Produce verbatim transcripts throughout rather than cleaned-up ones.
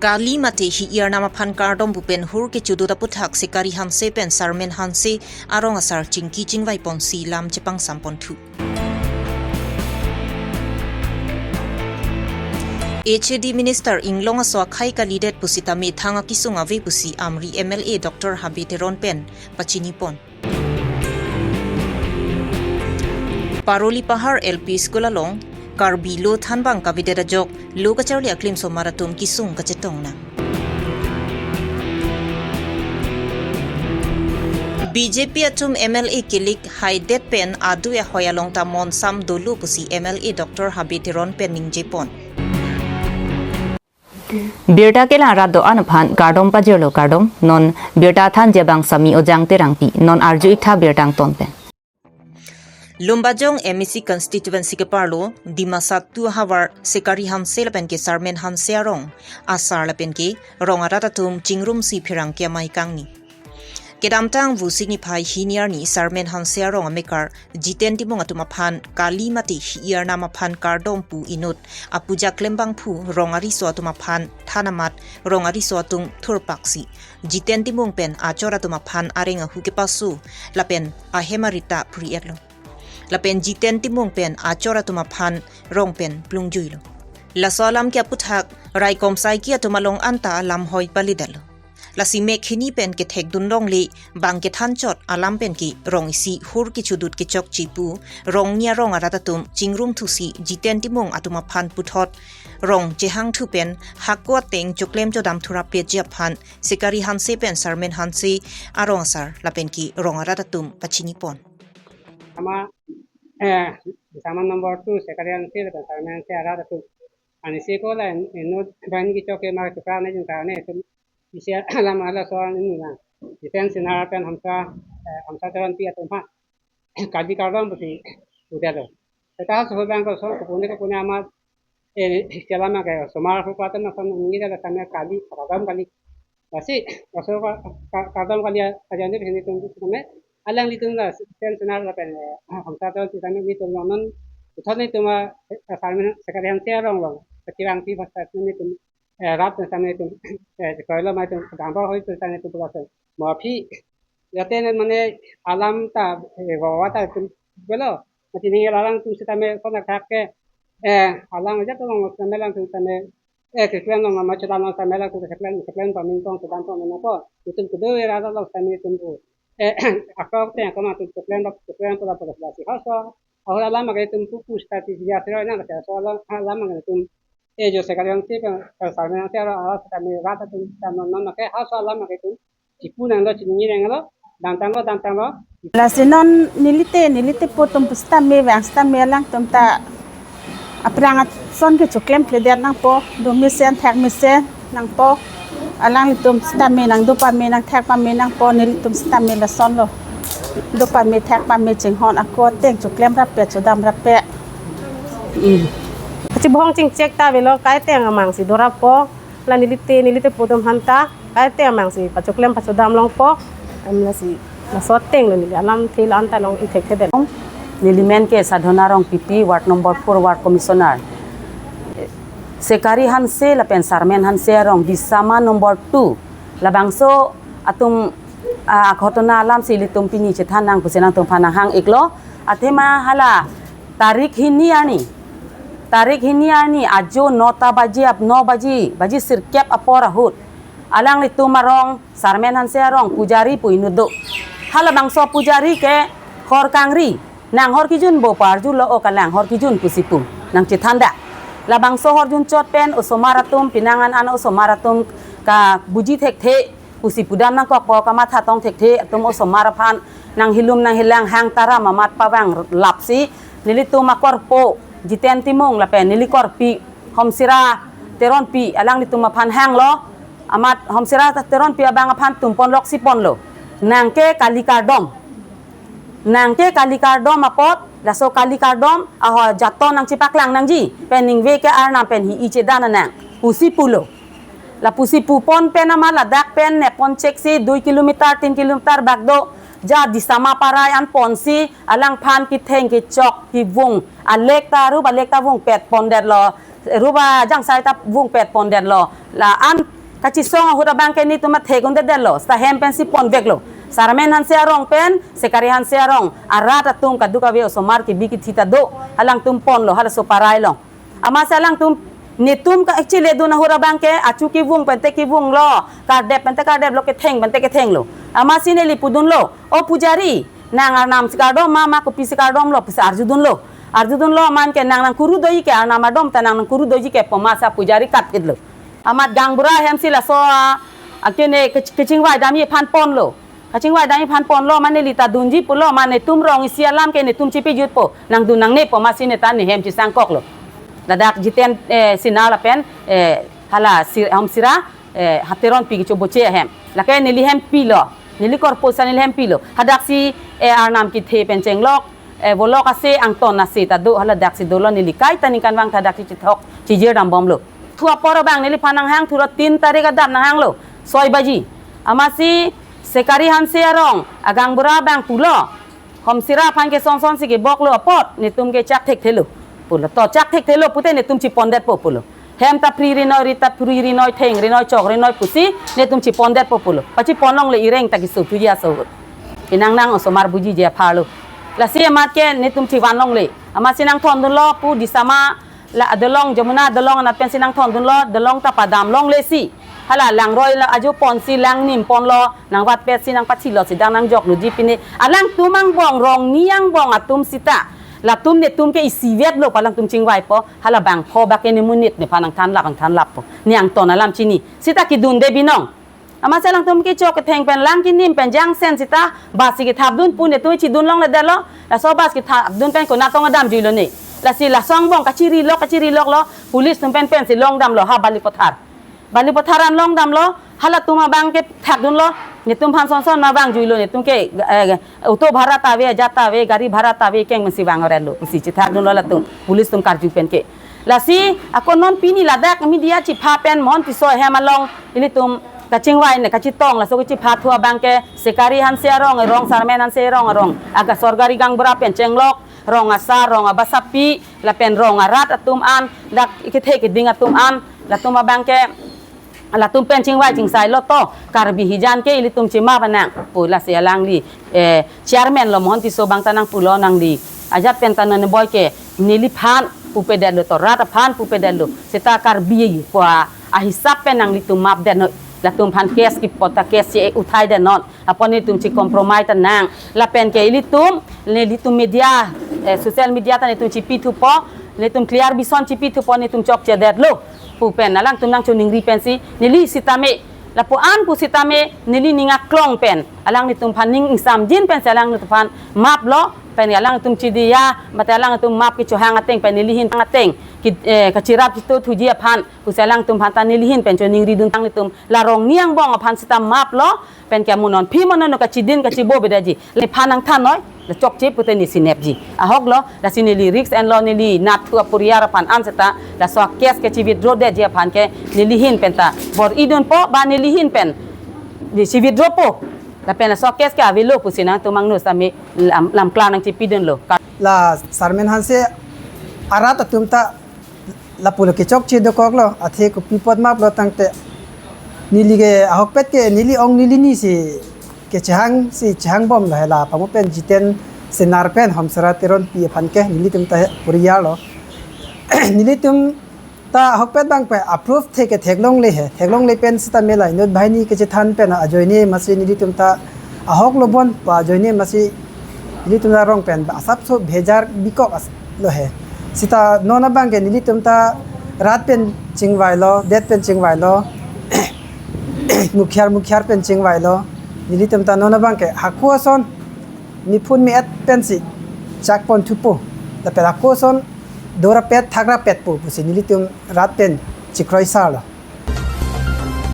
Kali mate hi-i arnam aphan kardom pu pen hur kechudut aputhak Sekari Hanse pen Sarmen Hanse arong asar chingki chingvai ponsi lam chepangsam ponthu. H A D Minister inglong aso akhei kalidet pusitame thang akisung ave pusi Amri M L A Doctor Habe Teron pen pachini pon. Paroli Pahar L P School along Karbi lo thanbang kavedet ajok lo kacharli aklim osomar atum kisung kachetong nang. B J P atum M L A kilik haidet pen adui ahoi along ta monsam dolo pusi M L A Doctor Habe Teron pen ningje pon. Birta kelang rat do-an aphan kardom pajirlo kardom, non birta thanji abang Sami Ojang Terangpi, non arju-ik tha birta angton pen. Lumbajong M A C constituency keparlo Dimasa two havar Sekari Hanse lapen ke Sarmen Hanse arong asar lapen ke rong arat atum chingrumsi pherangke amei kangni. Kedamtang Vosik niphai hini arni Sarmen Hanse arong amekar Jiten Timung atum aphan kali mate hi-i arnam aphan kardom pu inut apuja klembangphu rong ariso atum aphan than amat rong ariso atum thurpaksi Jiten Timung pen achor atum aphan areng ahu kepaso lapen ahem arita phri-etlo. Lapen Jiten Timung pen achor atum aphan rong pen plungjuilo. Laso alam ke aputhak raikom saiki atum along anta lamhoi palidetlo. Lasi mek hini pen kethekdun longle bang kethanchot alam pen ke rong isi hur kechudut kechokche pu rong ni arong arat atum chingrumthusi Jiten Timung atum aphan puthot rong chehangthu pen hako ateng choklem chodam thurap peji aphan Sekari Hanse pen Sarmen Hanse arong asar lapen ke rong arat atum pachini pon. Ama, eh, Disama number two, Sekari Hanse lapen Sarmen Hanse arat atum. Anisi ko la en-, enut bangi choke mar chukra ne jung karne atum isi alam ala so anu na. Jiten Sinar pen Hamsa, eh, Hamsa Teronpi atum ha. Kali kardom pusi udelo. Eta so bang ko so ko pune ko pune ama, eh, chala ma ke osomar ko patan na sam ngi da kami kali kardom kali. Lasi, laso ka, ka, kardom kali ajan de sini tum tum me. Alanglitum la Jiten Sinar lapen, eh, Hamsa Teronpi tame nelitum non non. Uthon nelitum, eh, Sarmen Sekari Hanse arong long. Kachirang pi basta nelitum, eh, rat tame nelitum, eh, koilo mai tum dambor hoi tum tame nelitum pulas. Mo aphi, jate ne mane alam ta, eh, bawa ta tum belo. Mati ning alang tum sitame kona thak ke, eh, alang aja tum long sitame lang tum tame, eh, keklem long ma chodam long sitame lang tum keklem, keklem pamin tong, chodam tong ma po. Itum kedo era long sitame tum pu. Eh, akok te akoma tum keklem, keklem pura pura pura si. Haso, ahora alam ke tum pu pu stati dia sira na, haso alam, alam ke tum, eh, jo Sekari Hanse pen, eh, Sarmen Hanse aro, aro sitame rat tum tam non non ke, haso alam ke tum chipu nanglo, chiningje nanglo, damtanglo, damtanglo. Lasi non nelite, nelite po atum pusitame, vang sitame alangtum ta aphrang ason ke choklem kledet nangpo, do mesen, thek mesen nangpo. Alanglitum sitame nangdo pame, nangthek pame nangpo, nelitum sitame lasonlo. Do pame, thek pame, chinghon ako ateng choklem rapet, chodam rapet. Hmm. Chibohong chingchek ta avelo, kaiteng amang si do rappo. La nelite, nelite po atum aphan ta kaiteng amang si pachoklem pachodam longpo. Em lasi laso ateng lo neli alamthe la-an ta long-ik thekthedet. Neli men ke Sadhana Rongpipi, Ward number four, Ward Commissioner. Sekari Hanse lapen Sarmen Hanse arong Disama number two. Labangso atum, ah, aghotona alam si ilitum pini chethan nang pusi nangtum aphan nanghang-iklo. Athema hala tarik hini arni, tarik hini arni ajo nota baji ap-, no baji, baji sirkep apor ahut alanglitum arong, Sarmen Hanse arong pujari pu inut do. Halabangso pujari ke hor kangri, nang hor kijun bo pu arjulo, o kalang hor kijun pusi pu nangchethan da. Labangso hor junchot pen osomar atum, pinang an an osomar atum kabuji thekthe pusi pudam nangkokpo, kamatha tong thekthe atum osomar aphan nanghilum nanghilang hang taram amat pavang lapsi nelitum akorpo Jiten Timung lapen neli korpi Homsira Teronpi alanglitum aphan hanglo. Amat Homsira Teronpi abang aphan tumpon loksi ponlo. Nang ke kali kardom. Nang ke kali kardom apot, laso kali kardom, aho jaton nangchipaklang nangji, pen ningve ke arnam pen hi-i chedan nang, pusi pulo. La pusi pupon pen amat ladak pen nepon cheksi dui kilometer, tin kilometer bak do, ja Disama Parai an ponsi, alangphan ketheng kechok kevung, alek ta rup alek ta vungpet pondetlo, rup ajangsai ta vungpet pondetlo. La an kachisong ahut abang ke netum athek un-edetlo, seta hem pensi ponveklo. Sarmen Hanse arong pen Sekari Hanse arong arat atum kadokave osomar kebi kethe ta do, alangtum ponlo halaso aparai along. Amatsi alangtum netum kachele dun ahut abang ke achu kevung pen te kevunglo, kardep pen te kardeplo, ketheng pen te kethenglo. Amatsi neli pudunlo, "O pujari, nang arnam si kardom ma, ma kopisi kardomlo?" pusi arjudunlo. Arjudunlo amat ke, "Nang nangkuru doji ke, arnam adom ta nang nangkuru doji ke," pu amatsi pujari katpitlo. Amat gaonbura hem si laso a, a kene kech-, kechingvai damji aphan ponlo. Kechingvai damji aphan ponlo, amat neli ta dunji pulo, amat netum rong isi alam ke netum chepajutpo, nangdun nangne pu amatsi ne ta ne hem chesangkoklo. Ladak Jiten, eh, Sena lapen, eh, hala Sir-, Homsira, eh, ha Teronpi kechoboche ahem. Lake neli hem pilo, neli korposa neli hem pilo. Hadaksi, eh, arnam kethe pen chenglok, eh, volok ase, angton ase ta do, haladaksi dolo, neli kaita ningkanvang ta daksi chethok chijir dambomlo. Thu apor abang neliphan nanghang thulo, tin tarik adap nanghanglo, soi baji. Amatsi Sekari Hanse arong agaonbura abang pulo, "Homsira aphan ke son son si keboklo apot, netum ke chak thekthelo," pulo. "To chak thekthelo pute netum chepondetpo," pulo. "Hem ta phri rinoi, rit ta phri rinoi, theng rinoi, chok rinoi pusi netum chepondetpo," pulo. Pachepon longle, ireng ta keso thuji aso ahut. Inang nang osomar bujiji apharlo. Lasi amat ke netum chevan longle. Amatsi nangthondunlo pu Disama la adolong, Jamuna adolong anat pensi nangthondunlo, dolong ta padam longle si. Hala langroi la ajo ponsi langnim ponlo, nangvatpetsi nangpathilo, si dang nangjokloji pine. Alangtum angbong, rong ni angbong atum seta, latum netum ke isivetlo pu alangtum chingvaipo, hala bangpho bak ke ne monit nephan nangthanlap, nangthanlappo. Ne angton alam chini. Seta kedunde binong. Amatsi alangtum kechok ketheng pen lang kenim pen jangsen seta bus si kethapdun pu netum chedun longledetlo. Laso bus kethapdun pen konat tong damjuilo ne. Lasi laso angbong kachirilok, kachiriloklo, police atum pen pensi longdamlo ha Balipathar. Balipathar an longdamlo, halatum abang ke thakdunlo, "Netumphan son son ma vangjuilo, netum ke, eh, auto bhara ta ave, ajat ta ave, gari bhara ta ave, keng pensi vang orelo," pusi chethakdunlo latum, police atum karju pen ke. Lasi ako non pini ladak media chepha pen Mohon Tisso ahem along ilitum kachingvai ne kachetong, laso kachepha thu abang ke Sekari Hanse arong, rong Sarmen Hanse arong, arong aga sorkari gaonbura pen chenglok, rong asar, rong abasapi, lapen rong arat atum an, dak kethe keding atum an, latum abang ke, latum pen chingvai chingsailo, to Karbi hijan ke ilitum chemap nang pu lasi alangli, eh, chairman lo Mohon Tisso abang ta nangpulo, nangli ajat pen ta non boi ke neliphan pupedetlo, to rat aphan pupedetlo, seta Karbi pu ahisap pen nanglitum mapdetnon, latum aphan case kepo ta case che-uthaidet non. Apot netum che-compromise ta nang. Lapen ke ilitum, nelitum media, eh, social media ta netum chepithupo, netum clear bison chepithupo, netum chokchedetlo pu pen alangtum nangchoningri pensi, neli sitame, lapu-an pu sitame, neli ning aklong pen, alanglitum aphan ning ingsamjin pensi alanglitum aphan maplo, pen alangtum chediya, mate alangtum map kechohang ateng pen neli ahin ateng, ki, eh, kachirap chito thuji aphan, pusi alangtum aphan ta neli ahin pen choningridun tang, netum la rong ni angbong aphan seta maplo, pen ke mo non phi mo non kachidin kachibo bedaji. Nephan nangthan noi, la chokche pute ne sinepji. Ahoklo, lasi neli risk enlo, neli nathu aporiar aphan an seta, laso case ke chi-withdraw detji aphan ke neli ahin pen ta bor-idunpo, ba neli ahin pen ne chi-withdrawpo. Lapen laso case ke avelo pusi nangtum angno sitame lam, lam klar nangchepidunlo. Ka- La Sarmen Hanse arat atum ta lapulo kechokche dokoklo, athe kopi apot maplo tangte, neli ke ahokpet ke neli ong neli ni si kechehang si chehangbomlo, hala pamo pen Jiten Senar pen Homsira Teronpi aphan ke nelitum ta he poriyarlo. Nelitum ta ahokpet abang pen approve the ke theklongle he, theklongle pen sitame la inut banghini kechethan pen ajoine amatsi nelitum ta ahoklo bon pu ajoine amatsi nelitum ta rong pen asapso bhejar bikok as- lo he. Seta non abang ke nelitum ta rat pen chingvailo, det pen chingvailo, mukhiar mukhiar pen chingvailo. Nelitum ta non abang ke hako ason miphun mi-et pensi chakpon thupo. Lapen hako ason dorapet thakrapetpo pusi nelitum rat pen chikroisarlo.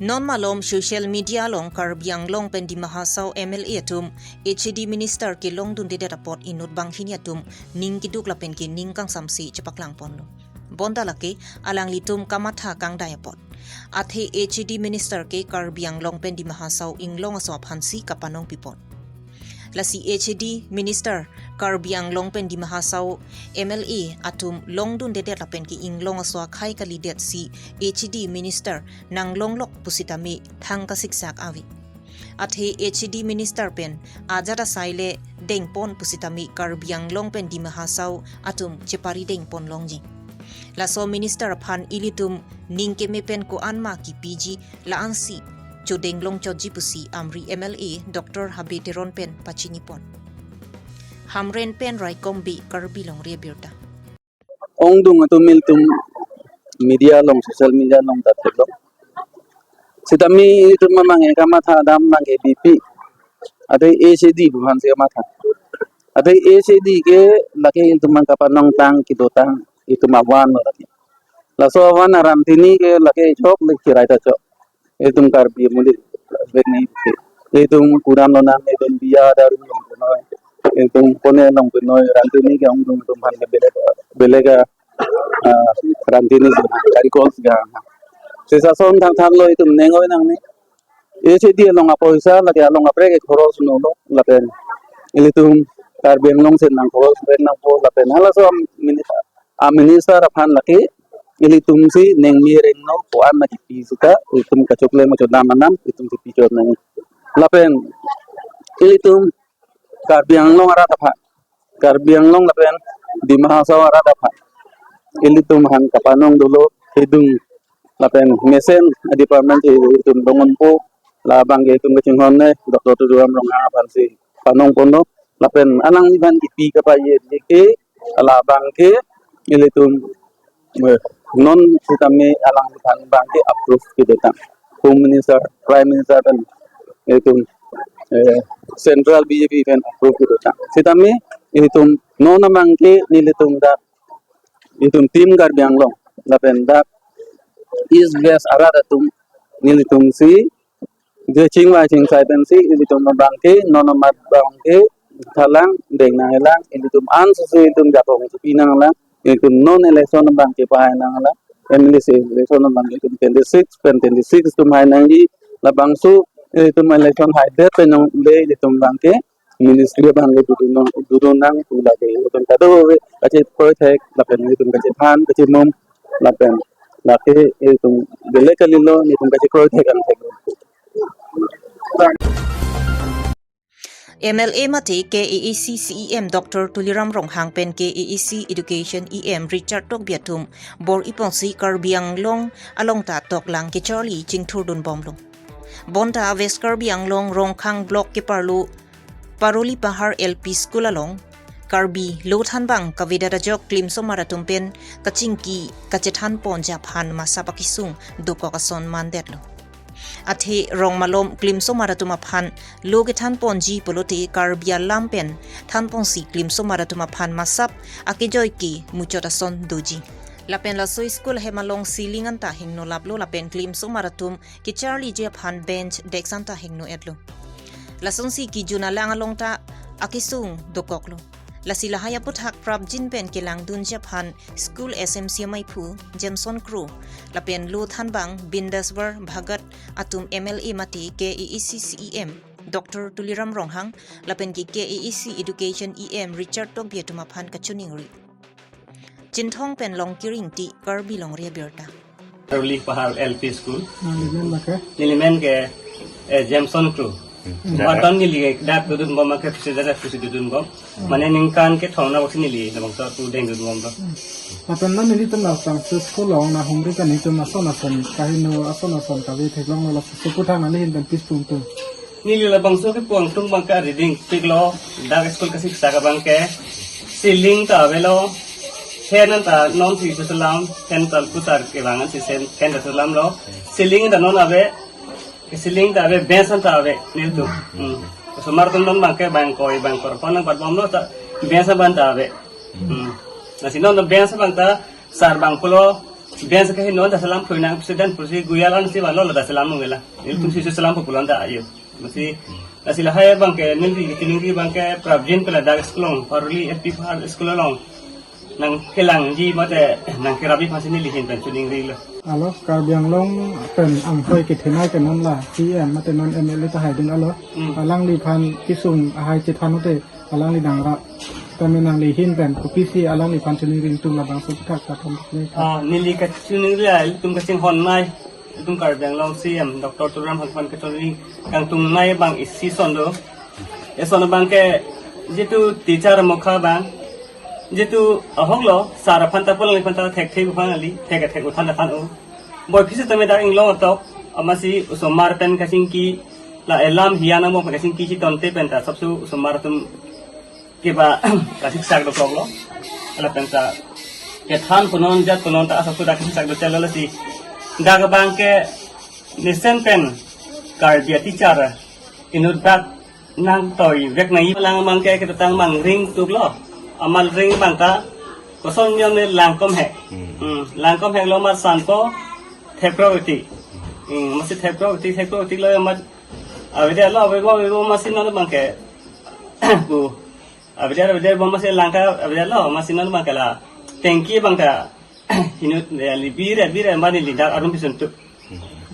Non malom social media along Karbi Anglong pen Dima Hasao M L A atum H A D minister kelongdundedet apot inut banghini atum ning keduk lapen ke ning kangsamsi chepaklangponlo. Bonta lake alanglitum kamatha kangdai apot. Athe H A D minister ke Karbi Anglong pen Dima Hasao inglong aso aphansi kapanong pipon. Lasi H A D Minister Karbi Anglong pen Dima Hasao M L A atum longdundedet lapen ke inglong aso akhei kalidetsi H A D Minister nanglonglok pusitame thang kasiksak ave. Athe H A D Minister pen ajat asai le dengpon pusitame Karbi Anglong pen Dima Hasao atum chepari dengpon longji. Laso Minister aphan ilitum ning keme pen ko-an ma kipiji la-ansi chodeng longchotji pusi Amri M L A Doctor Habe Teron pen pachinipon. Hamren pen Raikom Bey, Karbi Longri Abirta. Ongdung atum ilitum media along, social media along ta theklong. Sitame ilitum amang kamatha dam abang ke B P. Athe H A D pu aphan si kamatha. Athe H A D ke lake ilitum amang kapanongtang kedotang, ilitum avan lo lake. Laso avan arantini ke lake chok le chirai ta chok. Ilitum Karbi amonit bek ni. Ilitum kuran lonang, ilitum biya daru longponoi, ilitum kone longponoi, arantini ke ongdung atum aphan ke belek, belek a, ah, arantini si, kari kol si ga. Sisa ason thangthang lo ilitum neng-oi nangne. Isi di along apoisa, lake along aprek ke khoros nolo, lapen ilitum Karbi Anglong si nang khoros bek nangpo, lapen halaso am mini a minister aphan lake ilitum si nengmi rengno ko-an ma kipi sita ilitum kachokle ma chodam anam ilitum kipi chot nang. Lapen ilitum Karbi Anglong arat aphan, Karbi Anglong lapen Dima Hasao arat aphan ilitum aphan kapanong dolo, kedung lapen mesen department si ilitum dongonpo, labang ke ilitum kachinghon ne Doctor Tuliram Ronghang aphan si panongponlo, lapen alangliphan kipi kapaye ke labang ke ilitum, eh, non sitame alangliphan abang ke approve kedotang. Home Minister, Prime Minister pen ilitum, eh, Central B J P pen approve kedotang. Sitame ilitum non abang ke nelitum dak ilitum Team Karbi Anglong lapen dak East West arat atum nelitum si je chingvai chingsai pensi ilitum abang ke non amat abang ke thalang deng nanglang, ilitum ansose ilitum japon si pi nanglang, ilitum non election abang ke pahai nanglang, M L A election abang ke ilitum twenty-six pen twenty-six atum hai nangji, labangso ilitum election haidet pen yong le ilitum abang ke ministry abang ke dudun nang, dudun nang pu lake ilitum kadokave kachekroi thek lapen ilitum kachethan kachemum lapen lake ilitum belek kalilo ilitum kachekroi thek an thek. M L A mate K A A C C E M Doctor Tuliram Ronghang pen K A A C Education E M Richard Tokbi atum bor-iponsi Karbi Anglong along ta toklang kecharli chingthurdunbomlo. Bonta West Karbi Anglong Rongkhang Block keparlo Paroli Pahar L P School along Karbi lo thanbang kavedet ajok klimsomar atum pen kachingki kachethanponji aphan masap akesung dokok ason mandetlo. Athe rong malom klimsomar atum aphan lo kethanponji pulote Karbi alam pen thanponsi klimsomar atum aphan masap akejoi ke muchot ason doji. Lapen laso school ahem along ceiling anta hingno laplo lapen klimsomar atum kecharliji aphan bench desk anta hingno-etlo. Lasonsi kejun alang along ta akesung dokoklo. Lasi lahai aphuthak prapjin pen kelangdunji aphan school S M C amaiphu Jameson Kro lapen lo thanbang Bindaswar Bhagat atum M L A mate K A A C C E M Doctor Tuliram Ronghang lapen ke K A A C Education E M Richard Tokbi atum aphan kachiningri. Chinthong pen Longkir Ingti, Karbi Longri Abirta. Paroli Pahar L P School. Ah, nelimen ma ke? Nelimen ke, eh, Jameson Kro. Hmm. Baton neli dak dodunbom ma ke pisi dada pisi dodunbom. Hmm. Mane ningkan kethom na boksi neli labangso tu dengdunbomlo. Hmm. Lapen non nelitum labangso school along nahumri kan nelitum ason ason kaheno ason ason kave theklonglo, laso aphuthak nangli ahin pen pis pungtung. Neli labangso kepu angtung abang ke reading piklo, dak school kasiksak abang ke ceiling ta avelo, fan anta non si selam, fan ta putar kevang an si sen, fan ta selamlo, ceiling ta non ave, ceiling ta ave, bench anta ave, nelitum. Hmm. Osomar atum non abang ke bangkoi, bangkor, pon nangpatbomlo ta, bench abang ta ave. Hmm. Lasi non bench abang ta, sar abang pulo, bench kaheno ta selam phui nang, student pusi guyalan si vanlo la ta selam mungela. Nelitum si selam pulo anta ayo. Lasi, lasi lahai abang ke neli chiningri abang ke prapjin pen ladak school along, Paroli L P Pahar school along. Nangkelangji mate nangkerapji aphansi neli ahin pen choningrilo. Alo, Karbi Anglong pen anghoi kethenei ke non la C M mate non M L A tahai dun alo. Hmm. Alangliphan kesung ahai chethan te alangli nangrap. Tame nangli ahin pen kopisi alangliphan choningri atum labangso thak kathom le. Ah, neli kachoningri ilitum kachinghonnei, ilitum Karbi Anglong C M Doctor Tuliram Ronghang aphan kachoningri kangtungnei abang isi ason do. Eson abang ke jitu teacher mokha abang, jitu ahok lo, sir aphan ta pu alangliphan ta thekthe aphan kali, thek thek uthan aphan o. Boi phisi tame dak inglong atok, amatsi osomar pen kachingki, la elam hian amo pen kachingki chitonte pen ta asapso osomar atum keba kasiksak dokoklo. Lapen ta kethan punon jat punon ta asapso dak kasiksak do chalo lasi. Dak abang ke nesen pen Karbi a teacher inut dak nangtoivek nangji alang abang ke ketang mangring tuklo. Amat ring abang ta koson niam ne langkom hek. Hmm. Hmm, langkom heklo amat sanpo thekpro iti. Hmm, amatsi thekpro iti, thekpro iti lo amat avedet lo, avebo, avebo amatsi non abang ke pu. Avedet, avedet, bom amatsi langka, avedet lo, amatsi non abang ke la tengki abang ta inut ya li bire, bire mani lidak arum pisun tu.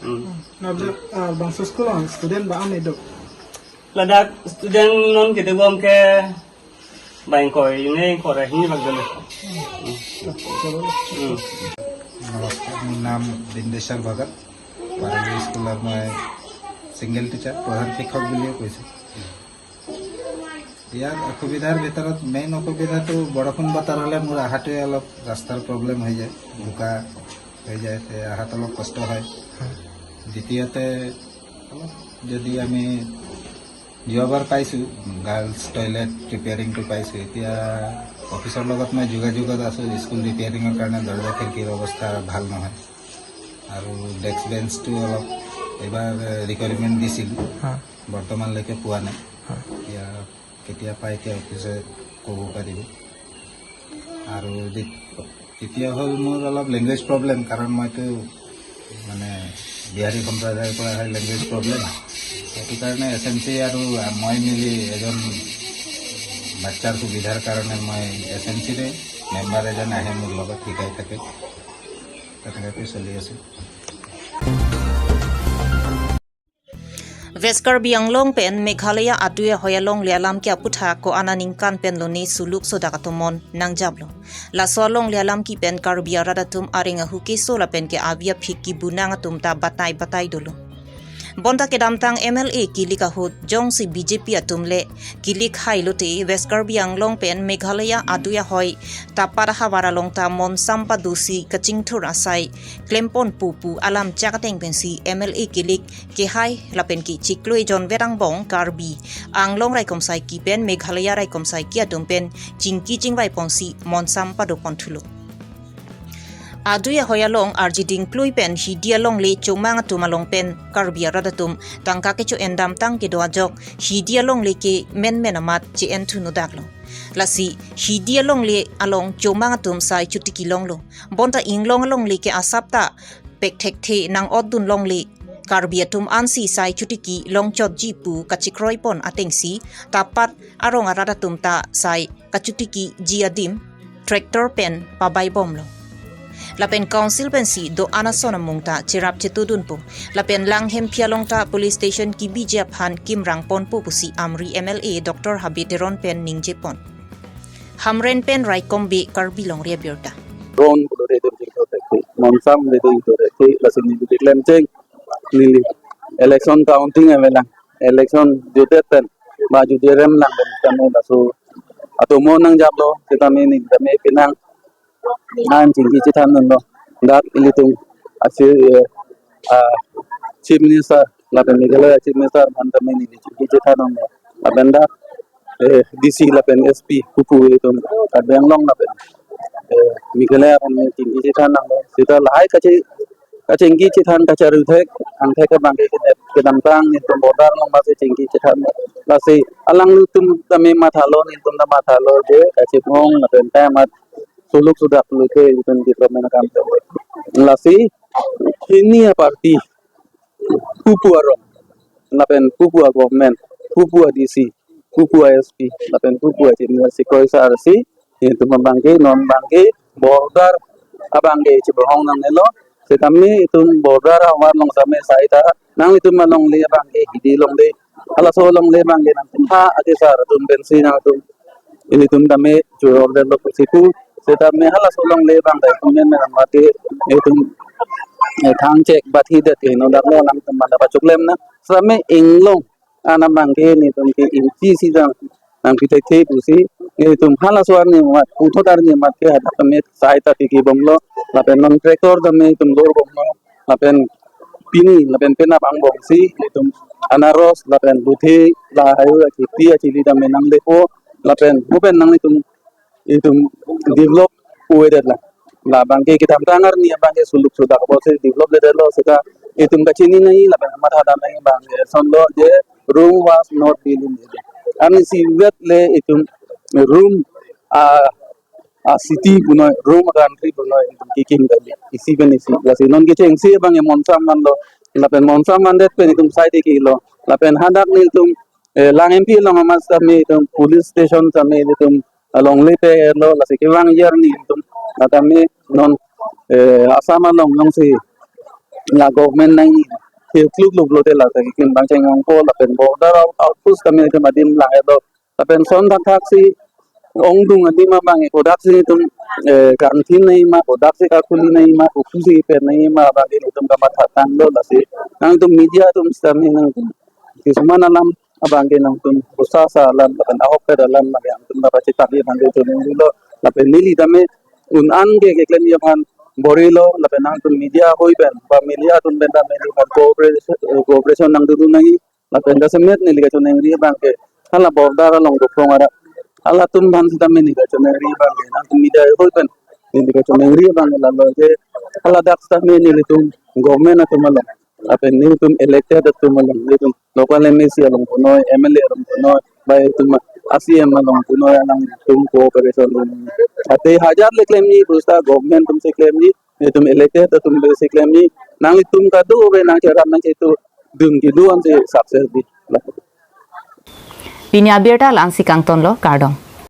Hmm. Nabja, ah, bangso school ang student ba-an do? Ladak student non kedobom ke bang ingkoi, ingkoi ra hini bak dolo. Hmm. নমস্কাৰ, মোৰ নাম বিন্দেশ্বৰ ভগত। পাৰলী স্কুলৰ মই single teacher, প্ৰধান শিক্ষক বুলিয়ে কৈছোঁ। ইয়াৰ অসুবিধাৰ ভিতৰত মেইন অসুবিধাটো বৰষুণ বতৰ হ'লে মোৰ আহাটোৱে অলপ ৰাস্তাৰ প্ৰব্লেম হৈ যায়, বোকা হৈ যায়, তে আহাত অলপ কষ্ট হয়। দ্বিতীয়তে অলপ যদি আমি যোৱাবাৰ পাইছোঁ, গাৰ্লছ টয়লেট ৰিপেয়াৰিংটো পাইছোঁ, এতিয়া অফিচৰ লগত মই যোগাযোগত আছোঁ, স্কুল ৰিপেয়াৰিঙৰ কাৰণে দৰ্জা খিৰিকীৰ অৱস্থা ভাল নহয়। আৰু ডেস্ক বেঞ্চটো অলপ এইবাৰ ৰিকুৱাৰমেণ্ট দিছিলোঁ, হা। বৰ্তমানলৈকে পোৱা নাই। হা। এতিয়া কেতিয়া পায়, এতিয়া অফিচে ক'ব পাৰিব। আৰু দ্বি-, তৃতীয় হ'ল মোৰ অলপ লেংগুৱেজ প্ৰব্লেম, কাৰণ মইতো মানে বিহাৰী সম্প্ৰদায়ৰ পৰা আহে, লেংগুৱেজ প্ৰব্লেম। সেইটো কাৰণে এছ এম চি আৰু মই মিলি এজন বাচ্চাৰ সুবিধাৰ কাৰণে মই এছ এম চিৰে মেম্বাৰ এজন আহে, মোৰ লগত শিকাই থাকে, তেনেকুৱাকৈ চলি আছোঁ। West Karbi Anglong pen Meghalaya atui ahoi alongle alam ke aputhak ko-an aningkan pen lone suluk sodak atum mon nangjaplo. Laso alongle alam ke pen Karbi arat atum areng ahu keso lapen ke avi aphik kebunang atum ta batai batai dolo. Bonta kedamtang M L A kilik ahut jongsi B J P atum le kilik hai lote West Karbi Anglong pen Meghalaya atui ahoi ta pada havar along ta monsam padosi kachingthur asai klempon pupu alam chak ateng pensi M L A kilik kehai lapen ke chiklo ejon verang bong Karbi Anglong raikom saiki pen Meghalaya raikom saiki atum pen chingki chingvai ponsi monsam padopon thulo. Atui ahoi along arjiding plui pen hidi alongle chomang atum along pen Karbi arat atum tangka kecho-en damtang kedo ajok hidi alongle ke menmen amat che-en thuno daklo. Lasi hidi alongle along chomang atum sai chotiki longlo. Bonta inglong alongle ke asap ta pekthekthe nang-otdun longle Karbi atum ansi sai chotiki longchotji pu kachikroi pon atengsi tapat arong arat atum ta sai kachotikiji adim tractor pen pabai bomlo. Lapen council pensi do-an ason amung ta cherap chetudunpo. Lapen Langhemphi along ta police station kebiji aphan kimrang ponpo pusi Amri M L A Doctor Habe Teron pen ningje pon. Hamren pen Raikombe Karbi Longri Abirta. Drone pulote itum chingthur thekthe, monsam le itum chingthur thekthe, laso neli klem cheng, neli election counting avelang, election jutdet pen ba juti rem nang pen tame laso atum mon nangjaplo, setame neli tame penang an chingki chethan dunlo. Dak ilitum asi, eh, ah, Chief Minister lapen Meghalaya Chief Minister aphan tame neli chingki chethan dunlo. Lapen dak, eh, D C lapen S P pupu itum Karbi Anglong lapen, eh, Meghalaya aphan neli chingki chethan dunlo. Seta lahai kachi kachingki chethan kacharu thek, angthek abang ke kedamtang nelitum border along masi chingki chethan. Lasi alanglitum tame mathalo, nelitum ta mathalo je kachimong lapen ta amat suluk sudak lukhe itum development akam. Lasi hini aparty pupu arong lapen pupu a-government, pupu a-D C, pupu a-S P lapen pupu a-Chief Minister si kroi sa arsi Itum abangke non abangke border abangke chibohong nangnelo. Setame itum border ahavar along setame sai ta nanglitum alongle abangke hidi longle. Halaso alongle abangke nangtum ha ake sar atum pensi nangtum ilitum tame churor delo pusi pu. Setame halaso alongle abangke itum men men mati itum eh, thang chek bathi det ke no dak lo nangtum manda pachuklem na. Setame inglong ana abangke nelitum ke inchi si jang nangpi thekthe pusi nelitum halaso arni amat puthot arni amat ke hadak tame sai ta tiki bomlo lapen non tractor tame itum dor bomlo lapen pini lapen penap angbong si itum anaros lapen buthe lahai akheti achili tame nanglepo lapen bupen nanglitum itum develop uwe det la. La abangke kedamtang arni abangke suluk sudak apotsi develop le detlo seta itum kachini nangji lapen matha dam nangji abangke sonlo je Rome was not built in a day. Arnisi vet le itum Rome a a city punoi Rome country punoi itum kekim kali isi pen isi. Lasi non kechengsi abangke monsam manlo lapen monsam mandet pen itum sai tiki lo lapen hadak nelitum eh, lang M P along amat setame itum police station setame itum alongle pe lo lasi kevang arni itum setame non eh, Assam along alongsi la government nangji kluk kluk lote la tame kim bang cheng ongpo lapen border out- outpost setame itum adim lang lo lapen son thakthak si ongdung adim abang kodak si itum eh, kangthin nangji ma kodak si kakuli nangji ma kuku si pen nangji ma abangke itum kamatha tanglo lasi nangtum media atum setame nangtum kisuman alam abangke nangtum busa sa alam lapen ahokpet alam abangke nangtum nangpachethak abangke itum nanglo lapen neli tame un-an ke keklemji aphan bor-ilo lapen nangtum media ahoi pen ba media atum pen tame neli aphan cooperation cooperation nangdun nangji lapen jasemet neli kachoningri abangke hala border along doprong arat halatum aphan setame neli kachoningri abangke nangtum media ahoi pen neli kachoningri abangke lalo je hala dak setame nelitum government atum along lapen nelitum elected atum along nelitum local M A C along punoi M L A along punoi ba itum a C M along punoi alangtum cooperation lo. Ate hajar le klemji pusta government atum si klemji itum elected atum le si klemji nanglitum kadokave nangcherap nangchetu dun kedo-an si success di. Pini abirta la-ansi kangtonlo, kardom.